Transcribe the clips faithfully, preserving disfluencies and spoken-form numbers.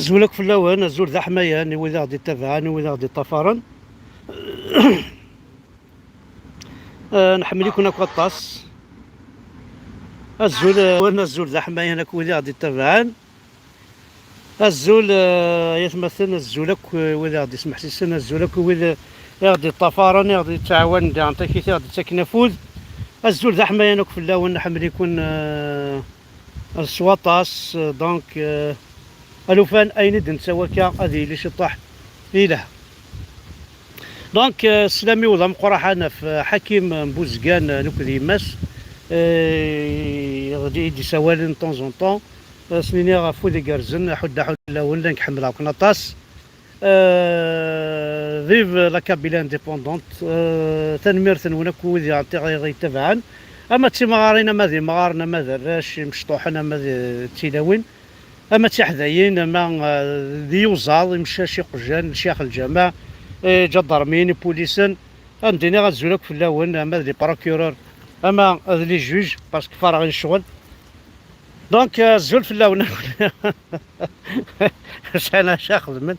Azul akk fell-awen, azul d aḥmayan i wid aɣ-d-ittabaɛen, i wid aɣ-d-iṭṭafaren. Eh, nḥemmel-iken akk aṭas. Azul, eh, wen azul d aḥmayan akk wid aɣ-d-ittabaɛen. Azul, eh, ay atmaten, azul akk, eh, wid aɣ-d-ismeḥsisen, azul akk wid, eh, aɣ-d-iṭṭafaren, aɣ-d-ittɛawanen di Ɛenṭakit, aɣ-d-ittaken afud. Azul d aḥmayan akk fell-awen, nḥemmel-iken, eh, s waṭas, eh, donc, eh, alufan ayen i d-nettawi akka ad yili ciṭṭaḥ yelha. Donc, eh, sslam-iw d ameqqraḥan ɣef, eh, Ḥakim n Buzgan, eh, nekk d yemma-s, eh, i d-isawalen de temps en temps. Eh, s-nini ɣef wid igerrzen, aḥuddu aḥuddu fell-awen, llan ḥemmleɣ-ken aṭas. Eh, vive la Kabylie indépendante. Eh, tanemmirt-nwen akk wid i ɣ-, i ɣ-yettabaɛen. Ama d timɣarin, ama d imɣaren, ama d arrac, imecṭuḥen, ama d, d tilawin. Ama d tiḥdayin, ama, eh, d iyuzaḍ, imcac, iqjan, lecyax lǧameɛ, eh, ǧadarmin, ipulisen. Ad m-d-iniɣ azul akk fell-awen, ama d les procureurs, ama d les juges, parce que farɣen ccɣel. Donc, euh, azul fell-awen. Sɛan acu ara xedmen.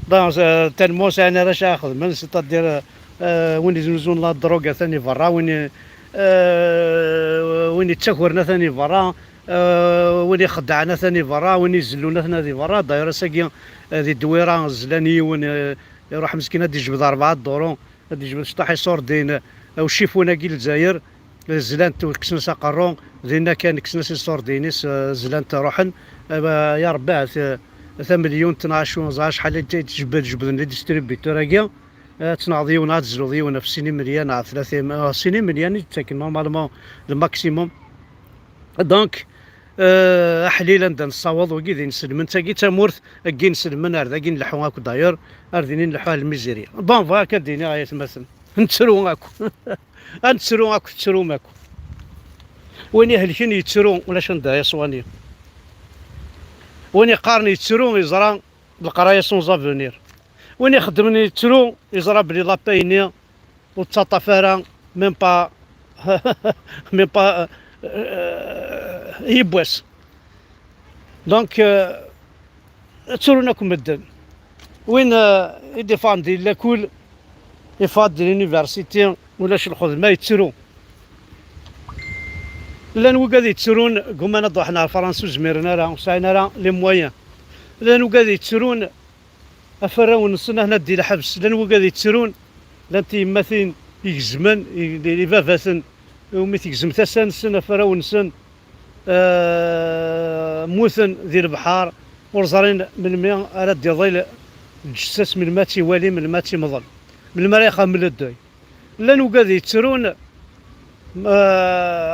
Donc, euh, tellement sɛan ara acu ara xedmen, c'est-à-dire, euh, euh, win iznuzun la drogue atan i berra, win i, euh, win ittakren atan i berra, euh, win ixeddɛen atan i berra, win izellun atan i berra. D'ailleurs, ass-agi, euh, di Dwira, zlan yiwen, euh, iruḥ meskin ad d-ijbed rebɛa duru, ad d-ijbed cṭaḥ iṣurdiyen, euh, ucifun-agi n Lezzayer, zlan-t, kksen-as aqerru, dinna kan kksen-as iṣurdiyen-is, eh, zlan-t, ruḥen. Eh, ya Rebbi, ahat, eh, tamelyunt neɣ acu, ẓer acḥal i d-, i d-jebden, jebden les distributeurs-agi. Eh, ad tenɣeḍ yiwen, ad tezluḍ yiwen ɣef sin imelyan, neɣ tlata im-, eh, sin imelyan i d-ttaken normalement, le maximum. Donc, eh, aḥlil anda nessaweḍ, wigi d inselmen, tagi d tamurt, agi inselmen, ar dagi nleḥḥu akk d'ailleurs, ar din i nleḥḥu ar lmizirya. Bon, bɣiɣ akka d-iniɣ ay atmaten. Nettru akk. Ad nettru akk, tettrum akk. Win ihelken yettru, ulac anda yeṣwani. Win iqqaren yettru, yeẓra leqraya sans avenir. Win ixeddmen yettru, yeẓra belli la paye-nni ur tettaṭṭaf ara, même pas, même pas, euh, yiwwas. Donc, euh, ttrun akk medden. Win, euh, i d-iffɣen di lakul, iffeɣ-d di l'université, ulac lxedma, yettru. Llan wigad yettrun, gguman ad ruḥen ar Fransa, ur zmiren ara, ur sɛin ara les moyens. Llan wigad yettrun, ɣef warraw-nsen, ahna di lḥebs. Llan wigad yettrun, llant tyemmatin igezmen, i, i, ibabaten, umi tegzem tasa-nsen ɣef warraw-nsen, eh, mmuten di lebḥer, ur ẓrin melmi ara d-iḍil lǧessa-s, melmi ad tt-iwali, melmi ad tt-imḍel, melmi ara ixemmel ddey. Llan wigad yettrun, eh,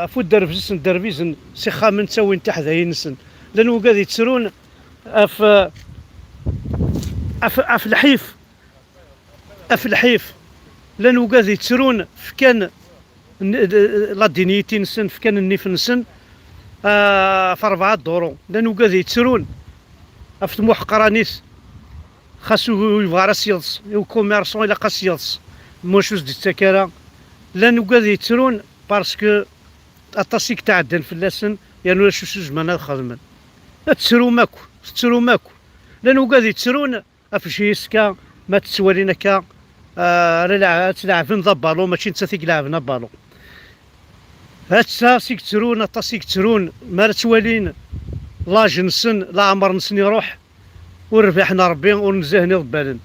ɣef udderbez-nsen, derbizen s ixxamen, ttawin tiḥdayin-nsen. Llan wigad yettrun ɣef, ɣef, ɣef lḥif, ɣef lḥif. Llan wigad yettrun, fkan n-, d-, la dignité-nsen, fkan nnif-nsen, ah, ɣef rebɛa duru. Llan wigad yettrun ɣef tmuḥqranit, xas ur, ur yebɣi ara ad s-yeḍs, i ukummerṣan ilaq ad s-yeḍs, maca ur s-d-yettak ara. Llan wigad yettrun parce que aṭas i yetɛeddan fell-asen, yernu ulac acu zemren ad xedmen. Ad tettrum akk, tettrum akk. Llan wigad yettrun ɣef J S K, ma tt-ttwalin akka, ah, ara lɛ-, ad tt-leɛben d abalu, mačči nettat i ileɛben abalu. Aṭas i yettrun, aṭas i yettrun, mi ara ttwalin l'âge-nsen, leɛmer-nsen iruḥ, ur rbiḥen Ṛebbi, ur nzahen iḍebbalen,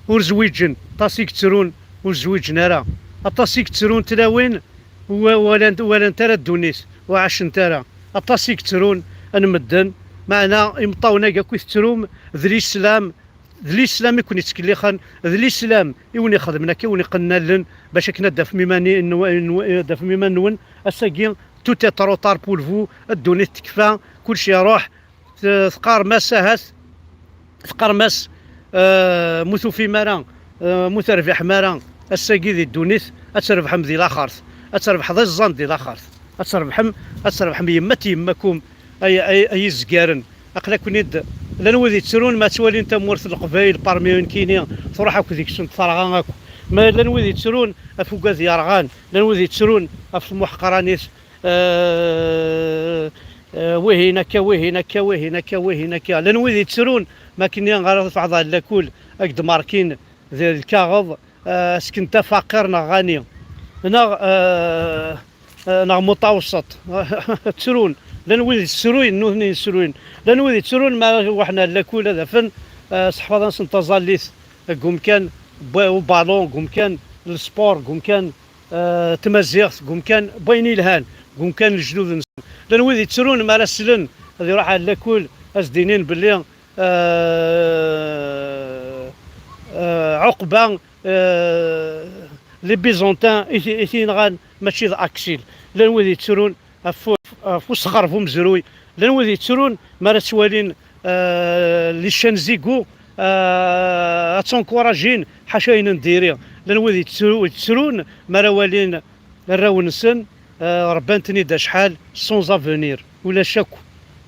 ur zwiǧen, aṭas i yettrun, ur zwiǧen ara, aṭas i yettrun tlawin, wa-, walant, walant ara ddunit, ur ɛacent ara, aṭas i yettrun n medden, meɛna imeṭṭawen-agi akk i tettrum, d Lislam, d Lislam i ken-ittkellixen, d Lislam i wen-ixedmen akka, i wen-iqqnen allen, bac akken ad d-tafem iman-, ad d-tafem iman-nwen. Ass-agi, tout est trop tard pour vous, ddunit tekfa, kullec iruḥ, t-, teqqarem-as ahat, teqqarem-as, eh, mu tufim ara, eh, mu terbiḥem ara, ass-agi di ddunit, ad trebḥem di laxert, ad trebḥeḍ iẓẓan di laxert, ad trebḥem, ad trebḥem yemma-t yemma-kum, ay, ay, ay izgaren. Aql-aken-id, llan wid yettrun ma ttwalin tamurt n Leqbayel parmi nekkini, truḥ akk deg-sent terɣa akk. Ma llan wid yettrun ɣef ugad yerɣan, llan wid yettrun ɣef tmuḥqranit, eh, Eh, wihin akka, wihin akka, wihin akka, wihin akka. Llan wid yettrun, ma akken ara tafeḍ ar lakul, ad k-d-markin di lkaɣeḍ, eh, ass-ken d afaqir neɣ ɣani, neɣ, eh, eh, neɣ mutawṣeṭ. Ttrun. Llan wid yettruyen, nutni yettruyen. Llan wid yettrun, ma ruḥen ar lakul ad afen, eh, seḥfaḍ-asen taẓallit deg umkan, b-, ubalun, deg umkan, lsport, deg umkan, eh, tmaziɣt, deg umkan, n wayen yelhan, deg umkan lejdud-nsen. Llan wid yettrun mi ara slen ad iruḥ ar lakul, ad s-d-inin belli, eh, eh, Ɛuqba, eh, les Byzantins i t-, i t-yenɣan, mačči d Aksil. Llan wid yettrun ɣef, ɣef usexxer bu umezruy. Llan wid yettrun mi ara ttwalin, eh, les chaînes Zigo, eh, ad ttenkurajin ḥaca ayen n diri. Llan wid yettru-, yettrun mi ara walin arraw-nsen, eh, rebban-ten-id acḥal sans avenir. Ulac akk.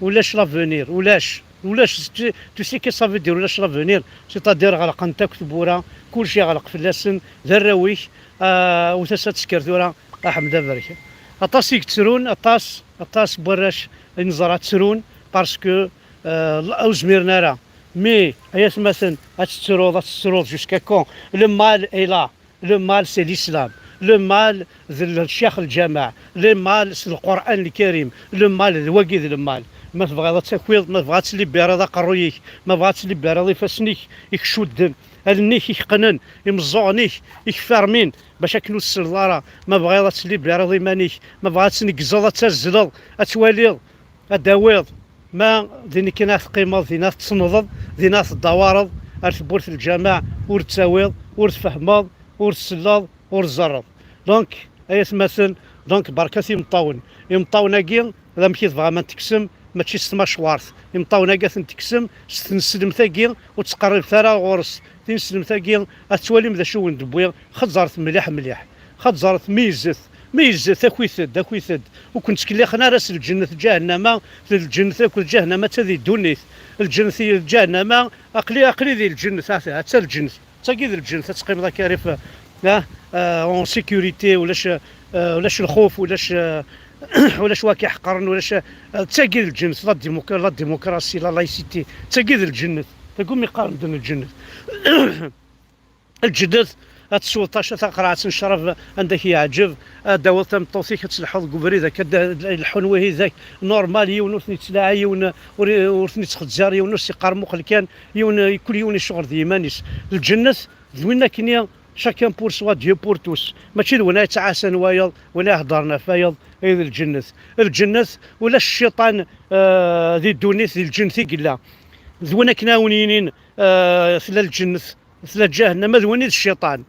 Ulac l'avenir. Ulac. Ulac. Tu, tu sais que ça veut dire ulac l'avenir? C'est-à-dire ɣelqent akk tewwura, kulci yeɣleq fell-asen, d arraw-ik, eh, u tasa tesker tura, a Ḥmed aberkan. Aṭas i yettrun, aṭas, aṭas n warrac i neẓra ttrun, parce que, eh, ur zmiren ara. Mais, ay atmaten, ad tettruḍ, ad tettruḍ jusqu'à quand? Le mal est là. Le mal, c'est l'islam. Le mal, d l-, Cheikh Lǧameɛ. Le mal, c'est le Coran Lkarim. Le mal, d wagi d le mal. Ma tebɣiḍ ad takiḍ, ma tebɣiḍ ad tlibbiriḍ aqerruy-ik, ma tebɣiḍ ad tlibbiriḍ ifassen-ik i k-cudden, allen-ik i k-qqnen, imeẓẓuɣen-ik i k-fermin, bac akken ur tselleḍ ara, ma tebɣiḍ ad tlibbiriḍ iman-ik, ma tebɣiḍ ad tneggzeḍ, ad tazzleḍ, ad twaliḍ, ad d-tawiḍ, ma d nekkini ad teqqimeḍ, din ad tettneḍeḍ, din ad teddawareḍ ar tewwurt n Lǧameɛ, ur d-tawiḍ, ur tfehmeḍ, ur tselleḍ, ur tẓerreḍ. Donc, ay atmaten, donc, berkat imeṭṭawen. Imeṭṭawen-agi, d amek i tebɣam ad ten-tekksem, mačči s tmacwart. Imeṭṭawen-agi ad ten-tekksem s tneslemt-agi, ur ttqerribet ara ɣur-s. Tineslemt-agi, ad twalim d acu i wen-d-wwiɣ, xeẓẓret mliḥ mliḥ. Xeẓẓret, meyyzet, meyyzet, akit-d, akit-d. Ur ken-ttkellixen ara s lǧennet ǧahennama, d lǧennet akked ǧahennama d ta di ddunit. Lǧennet d ǧahennama, aql-i, aql-i di lǧennet, ha-, ha-, ha-tt-a lǧennet. D tagi d lǧennet, ad teqqimeḍ akka rif, ah, ah, en sécurité, ulac, ah, ulac lxuf, ulac, ah, ulac waki ḥeqren, ulac, ah, d tagi d lǧennet, la démocra-, la démocratie, la laïcité, d tagi d lǧennet. Tagumi qqaren din lǧennet. Lǧennet, ad tesweḍ tac-, taqerɛet n ccrab anda k-yeɛǧeb, ad d-tawiḍ tameṭṭut-ik, ad telḥuḍ deg ubrid, akka d-, d-, leḥḥun wihidak, normal, yiwen ur ten-yettlaɛi, yiwen ur, ur ten-yettxezzir, yiwen ur s-yeqqar muqel kan, yiwen, kul yiwen yecɣel d yiman-is. Lǧennet, d win akkenni, chacun pour soi, Dieu pour tous. Mačči d win ay yettɛassan wayeḍ, win ay iheddren ɣef wayeḍ, ay d lǧennet. Lǧennet, ulac cciṭan, eh, di ddunit, di lǧennet i yella. D win akken ara wen-yinin, eh, tella lǧennet, tella ǧahennama, d win i d cciṭan.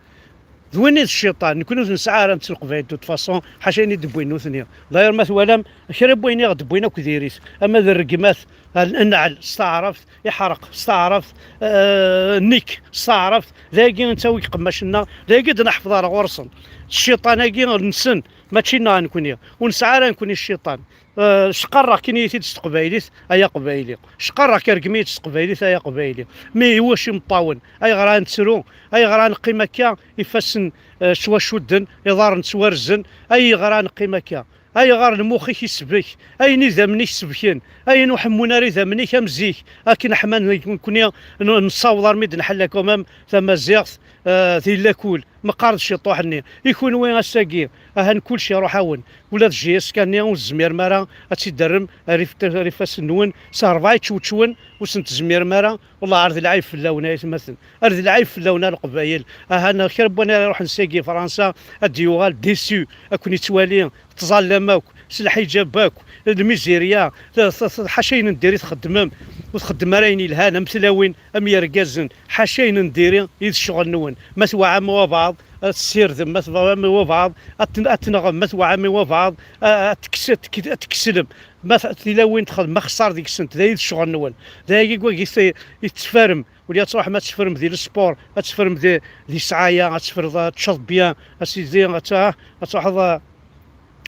D win i d cciṭan. Nekkni ur nesɛi ara netta leqbayel, de toute façon, ḥaca ayen i d-wwin nutni. D'ailleurs, ma twalam, kra n wayen i ɣ-d-wwin akk diri-t. Ama d rregmat, nneɛl s taɛrabt, iḥreq s taɛrabt, eh, nnek s taɛrabt, d ayagi i nettawi deg iqemmacen-nneɣ, d ayagi i d-neḥfeḍ ar ɣur-sen. Cciṭan-agi nsen, mačči nneɣ nekkni. Ur nesɛi ara nekkni cciṭan. Eh, cqarreɣ-k ini-yi-t-id s teqbaylit, ay aqbayli. Cqarreɣ-k rgem-iyi-d s teqbaylit, ay aqbayli. Mi iwacu imeṭṭawen? Ayɣer ara nettru? Ayɣer ara neqqim akka? Ifassen, eh, ttwacudden, iḍarren ttwarzen. Ayɣer ara neqqim akka? Ayɣer lmux-ik isbek? Ayen idammen-ik sbken? Ayen ur ḥemmun ara idammen-ik am zik? Akken ḥman nekkni n-, nessaweḍ armi d-nḥella quand même tamaziɣt, eh, di lakul. Meqqar d ciṭuḥ-nni. I kunwi ass-agi, ahan kullec iruḥ-awen. Ula d J S K-nni ur tezmirem ara ad tt-id-terrem ar if-, ar ifassen-nwen, s rebɛa ičewčwen, ur sen-tezmirem ara. Wellah, ar d lɛib fell-awen, ay atmaten. Ar d lɛib fell-awen, a Leqbayel. Ahan kra n wani ara iruḥen sagi Fransa, ad d-yuɣal déçu, ad ken-ittwali tẓallam akk, s lḥiǧab akk, lmizirya, t-, t-, t-, ḥaca ayen n diri txeddmem, ur txeddmem ara ayen yelhan, am tlawin, am yergazen, ḥaca ayen n diri i d ccɣel-nwen. Ma tewɛam i wabɛaḍ, ad tessirdem, ma tewɛam i wabɛaḍ, ad ten-, ad tenɣem, ma tewɛam i wabɛaḍ, a-, ad tekse-, ad tek-, ad tekslem. Ma t-, tilawin txedmem axeṣṣar deg-sent, d ay d ccɣel-nwen. D ayagi wagi i t-, i tettfarem. Wali ad tṛuḥem ad teffrem di lesport, ad teffrem di, di ssɛaya, ad teffreḍ, ad teččeḍ bien, a sidi, ad t-, ad tṛuḥeḍ,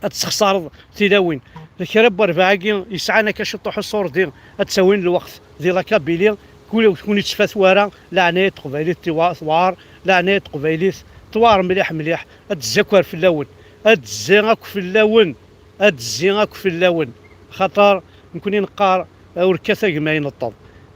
ad tessexṣareḍ tilawin. D kra n werbaɛ-agi yesɛan akka ciṭuḥ uṣurdi, ad ttawin lweqt di la Kabylie, kul, kul yettfat wara, leɛnaya n teqbaylit tiwa-, tewɛer, leɛnaya n teqbaylit tewɛer mliḥ, mliḥ, ad d-tezzi akk fell-awen, ad d-tezzi akk fell-awen, ad d-tezzi akk fell-awen, xaṭer Nekkni neqqar, eh, ur kkat a gma ineṭṭeḍ.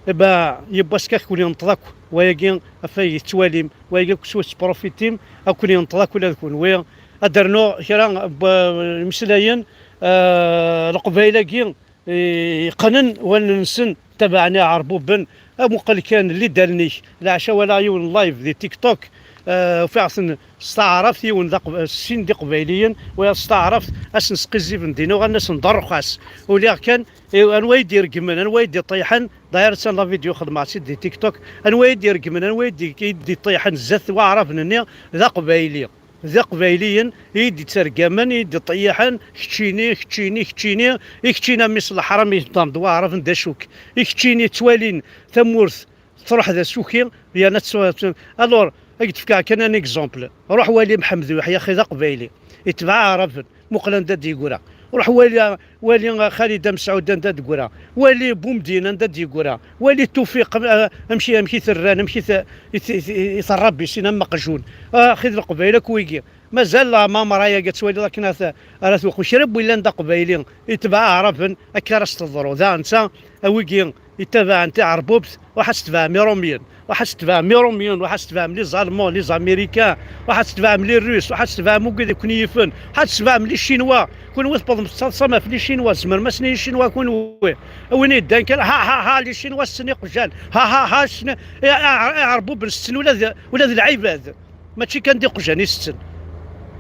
Eba, yiwwas kan ad ken-ineṭṭeḍ akk. Wayagi afay yettwalim, wayagi akk s wis profitim, ad ken-ineṭṭeḍ akk ula d kunwi. Ad d-rnuɣ kra n w-, imeslayen, eh, Leqbayel-agi, eh, yeqqnen wallen-nsen, tabaɛen iɛerbuben. Amuqel kan lidal-nnek. Leɛca walaɣ yiwen live di TikTok, eh, ufiɣ-ten s taɛrabt, yiwen d aqb-, sin d iqbayliyen, wayeḍ s taɛrabt, ad sen-sqizziben din, uɣalen-asen d rrxas. Uliɣ kan, eh, anwa i d-iregmen, anwa i d-iṭeyḥen, d'ailleurs attan la vidéo xedmeɣ-tt-id di TikTok, anwa i d-iregmen, anwa i d-, i d-iṭeyḥen zdat waɛraben-nni d aqbayli. D iqbayliyen i yi-d-ittergamen, i yi-d-iṭeyyiḥen, keččini, keččini, keččini, i keččini a mmi-s n leḥram, i yeddren d waɛraben d acu-k, i keččini ttwalin tamurt truḥ d asuki, yerna ttu-, ttu-, alors, ad k-d-fkeɣ kan un exemple. Ruḥ wali Mḥemmed Uyeḥya, axi d aqbayli, itbeɛ aɛraben, muqel anda d-yeggra. Ruḥ wali, wali Xalid Amesɛud anda d-yeggra, wali Bumdin anda d-yeggra, wali Tufiq, am-, amek, amek i t-rran, amek i t-, i t-, i t-, i t-rrabisin am meqjun. Axi d Leqbayel akk wigi. Mazal la mamra-yagi ad twaliḍ akken ara t-, ara tuqu. Kra n win yellan d aqbayli, itbeɛ aɛraben, akka ara s-teḍru. Da netta, a wigi, itabaɛen tiɛerbubt, ruḥ ad tetbeɛem irumyen, ruḥ ad tetbeɛem irumyen, ruḥ ad tetbeɛem les Allemands, les Américains, ruḥ ad tetbeɛem les Russes, ruḥ ad tetbeɛem wigad i ken-yifen, ruḥ ad tetbeɛem les Chinois. Kunwi tewwḍem tettaḍsam ɣef les Chinois, tzemrem-asen i les Chinois kunwi. A win yeddan kan, ha, ha, ha, les Chinois setten iqjan, ha, ha, ha, setten, i, i, i, iɛerbuben setten ula d, ula d lɛibad. Mačči kan d iqjan i setten.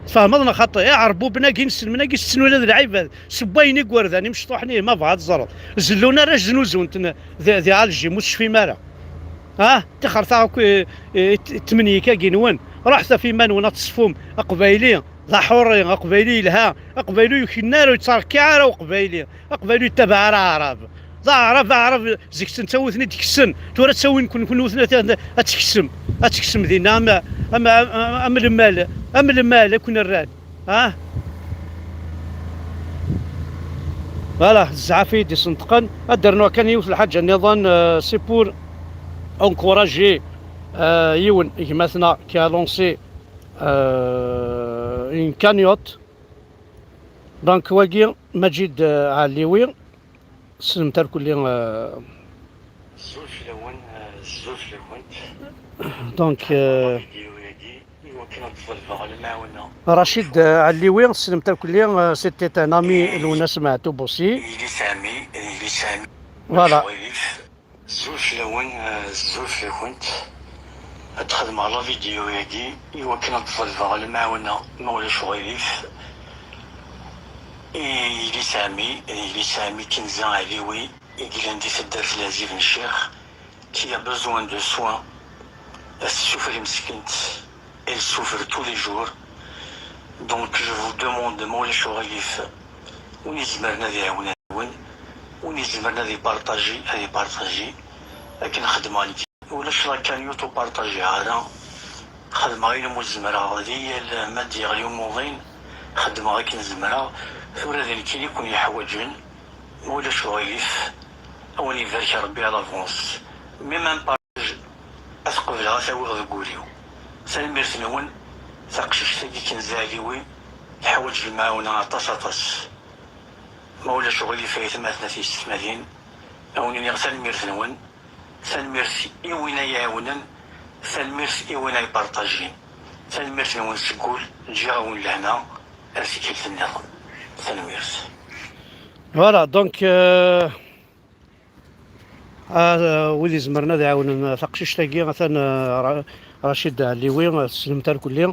Tfehmeḍ neɣ xaṭi? Iɛerbuben-agi, inselmen-agi setten ula d lɛibad. Sewwayen igerdan imecṭuḥen-ihi, ma bɣa ad teẓreḍ. Zellun arrac znuzun-ten di, di Alger, ur tecfim ara. Ah, tixret akk, eh, eh, t-, tmenyik-agi-nwen. Ruḥet ɣef iman-nwen ad teṣfum. Aqbayli d aḥurri, aqbayli yelha, aqbayli ur ikenna ara, ur yettṛekkiɛ ara uqbayli. Aqbayli ur yettabaɛ ara aɛrab. D aɛrab, aɛrab, zik-sen ttawin-ten-id kksen. Tura ttawin-ken, ken-, ad, ad teksem. Ad teksem dinna am, am, am, am lmal, am lmal i ken-rran. Ah? Voilà, zɛaf i yi-d-isenṭqen. Ad d-rnuɣ kan yiwet lḥaǧa nniḍen, euh, c'est pour encourager, euh, yiwen gma-tneɣ qui a lancé, euh, une cagnotte. Donc, wagi, Majid, euh, Ɛelliwi, tessnemt irkelli, euh, Azul fell-awen, euh, azul fell-awent. Donc, euh, vidéo-yagi, i wakken ad ḍelbeɣ lemɛawna. Rachid, euh, Ɛelliwi, tessnemt irkelli, euh, c'était un ami, euh, Lwennas Meɛtub aussi. Yili sami, yili sami. Voilà. Azul fell-awen, euh, azul fell-awent. Ad xedmeɣ la vidéo-yagi i wakken ad ḍelbeɣ lemɛawna, ma ulac uɣilif. I yili sami, yili sami Kenza Ɛliwi, i yellan di taddart Lɛezib n Ccix, qui a besoin de soins. Ad tessufri meskint, elle souffre tous les jours. Donc, je vous demande, ma ulac uɣilif, win izemren ad iɛawen, iɛawen, win izemren ad ipartaji, ad ipartaji. Akken xedmeɣ nekk. Ulac la cagnotte ur partajiɣ ara. Xedmeɣ ayen umi zemreɣ, di yal ma d-yeɣli umuḍin, xedmeɣ akken zemreɣ. Tura d nekkini i ken-yeḥwaǧen. Ma ulac uɣilif, a wen-ibarek Rebbi à l'avance. Même un partage, ad t-qebleɣ, ad t-awiɣ deg wul-iw. Tanemmirt-nwen, taqcict-agi Kenza Ɛliwi teḥwaǧ lemɛawna aṭas, aṭas. Ma ulac uɣilif, ay atmaten, a tiyessetmatin, a wen-iniɣ tanemmirt-nwen, tanemmirt i win ay iɛawnen, tanemmirt i win ay partajin. Tanemmirt-nwen seg wul, ǧǧiɣ-awen lehna, ar tikkelt nniḍen. Tanemmirt. Voilà, donc, euh, ah, wid izemren ad ɛawnen taqcict-agi, atan, euh, Ra-, Rachid Ɛelliwi, euh, tessnemt irkelli.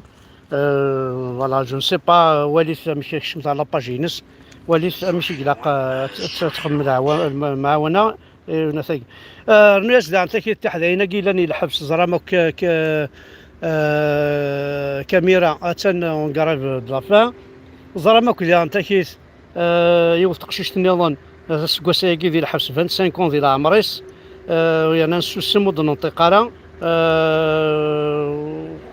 Euh, voilà, je ne sais pas, euh, walit amek kecmet ɣer la page-ines, walit amek i ilaq, euh, ad, ad txemmem lɛawa-, lm-, lemɛawna, euh, nat-agi. Euh, rnu-yas daɣen takit tiḥdayin-agi yellan i lḥebs, ẓram akk, euh, k-, euh, Kamira, atan en grève de la faim. Ẓram akk daɣen takit, euh, yiwet teqcict nniḍen, euh, aseggas-agi di lḥebs, vingt-cinq ans di leɛmer-is, euh, yerna nessusem ur d-nenṭiq ara. Euh,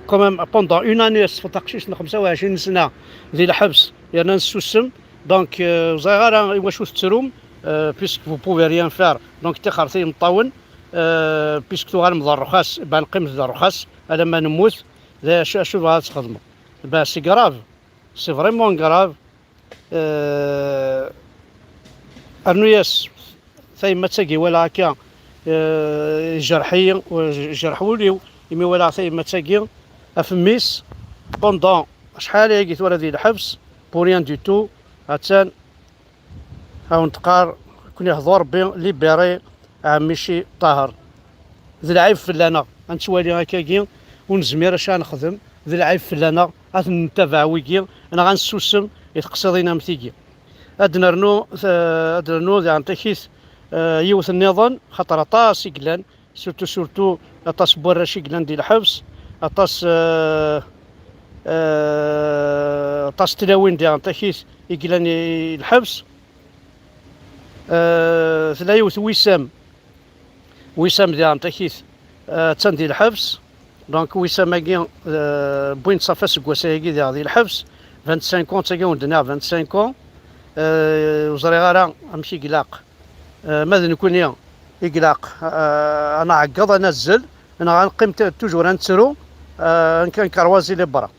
quand même, pendant une année, teṭṭef taqcict n xemsa u ɛecrin sna di lḥebs, yerna nessusem. Donc, euh, ur ẓriɣ ara i wacu tettrum, euh, puisque vous pouvez rien faire. Donc, tixret i imeṭṭawen, euh, puisque tuɣalem d rrxas, ben, qqimet d rrxas, alamma nemmut, d acu, acu tebɣa ad txedmeḍ? Ben, c'est grave, c'est vraiment grave. Euh, rnu-yas Tayemmat-agi walaɣ akka, eh, jerḥ-iyi, jerḥ wul-iw, imi walaɣ tayemmat-agi, ɣef mmi-s, pendant acḥal ayagi tura di lḥebs, pour rien du tout, attan, awen-d-qqar, ken-ihḍu Rebbi, libéré ɛemmi-ci Ṭaher. D lɛib fell-aneɣ, ad nettwali akkagi, ur nezmir acu ad nexdem, d lɛib fell-aneɣ, ad ten-nettabaɛ wigi, neɣ ad nessusem i teqsiḍin am tigi. Ad nernu, eh, ad nernu diɣen takit, eh, yiwet nniḍen, xaṭer aṭas i yellan, surtout, surtout aṭas n warrac i yellan di lḥebs, aṭas, eh, eh, aṭas n tlawin diɣen takit i yellan i lḥebs. Eh, tella yiwet Wissam, Wissam diɣen takit, eh, attan di lḥebs. Donc Wissam-agi, eh, wwin-t ṣafi aseggas-agi diɣ di lḥebs, vingt-cinq ans, tagi wen-d-nniɣ vingt-cinq ans. Eh, ur ẓriɣ ara amek i ilaq. Eh, ma d nekkni i ilaq, eh, ad nɛeggeḍ, ad nazzel, neɣ ad neqqim t-, toujours ad nettru, eh, ad nk-, ad nkerwazi les bras.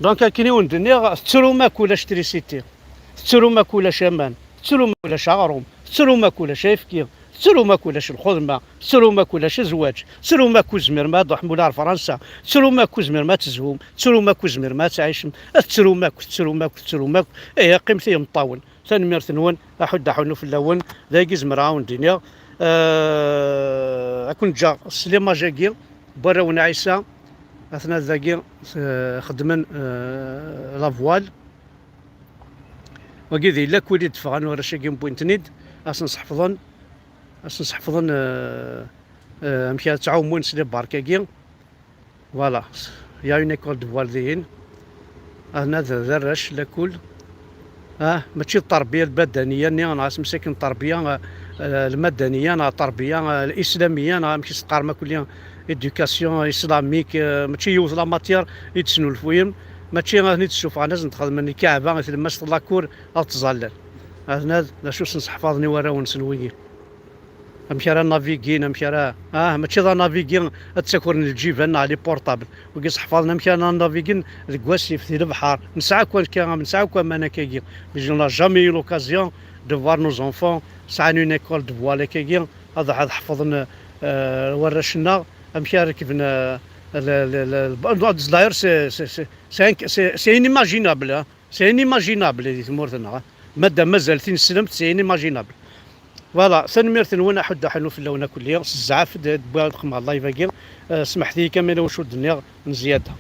Donc akken i wen-d-nniɣ, tettrum akk ulac trisiti, tettrum akk ulac aman, tettrum akk ulac aɣrum, tettrum akk ulac ayefki, tettrum akk ulac lxedma, tettrum akk ulac azwaǧ, tettrum akk ur zmirem ad tṛuḥem ula ar Fransa, tettrum akk ur zmirem ad tezhum, tettrum akk ur zmirem ad tɛicem, tettrum akk, tettrum akk, tettrum akk. Ihi qqimet i yimeṭṭawen. Tanemmirt-nwen, aḥuddu aḥunnu fell-awen, d ayagi zemreɣ ad wen-d-iniɣ. Eh, ad ken-ǧǧeɣ s l'image-agi n warraw n Ɛisa, atna dagi, eh, xeddmen, eh, la voile. Wagi d lakul i d-ffɣen warrac-agi, wwin-ten-id, ad sen-sḥefḍen, ad sen-sḥefḍen, eh, eh, amek ara ttɛumun s les barques-agi. Voilà, il y a une école de voile dihin. Atna d, d arrac lakul. Ah, mačči d ṭerbiya lbadaniya-nni, neɣ asmi akken ṭerbiya, eh, eh, lmadaniya, neɣ ṭerbiya, eh, lislamiya, neɣ amek i s-teqqarem akk-, éducation islamique, eh, mačči yiwet la matière i d-tesnulfuyem, mačči ad ten-id-ssufɣen, ad sen-d-xedmen lkaɛba i tlemmast n la cour ad ttẓallan. Atna d, d acu sen-sseḥfaḍen i warraw-nsen wigi. Amek ara navigin, amek ara, ah, mačči d anavigi ad ttakren lǧiban neɣ les portables. Wigi seḥfaḍen amek ara navigin deg wasif, di lebḥer. Nesɛa akk akka, nesɛa akk aman akkagi. Mais on n'a jamais eu l'occasion de voir nos enfants sɛan une école de voile akkagi, ad, ad ḥefḍen, euh, warrac-nneɣ amek ara rekben, euh, le, le, le, le, d'ailleurs, c'est, c'est, c'est, c'est inc-, c'est, c'est inimaginable, hein. C'est inimaginable di tmurt-nneɣ. Madam mazal tineslemt, c'est inimaginable. Voilà, tanemmirt-nwen, aḥuddu aḥunnu fell-awen akk-, s zzɛaf d, d wwiɣ-d xemmeɣ live-agi. Eh, smeḥt-iyi kan ma yella wacu d-nniɣ n zzyada.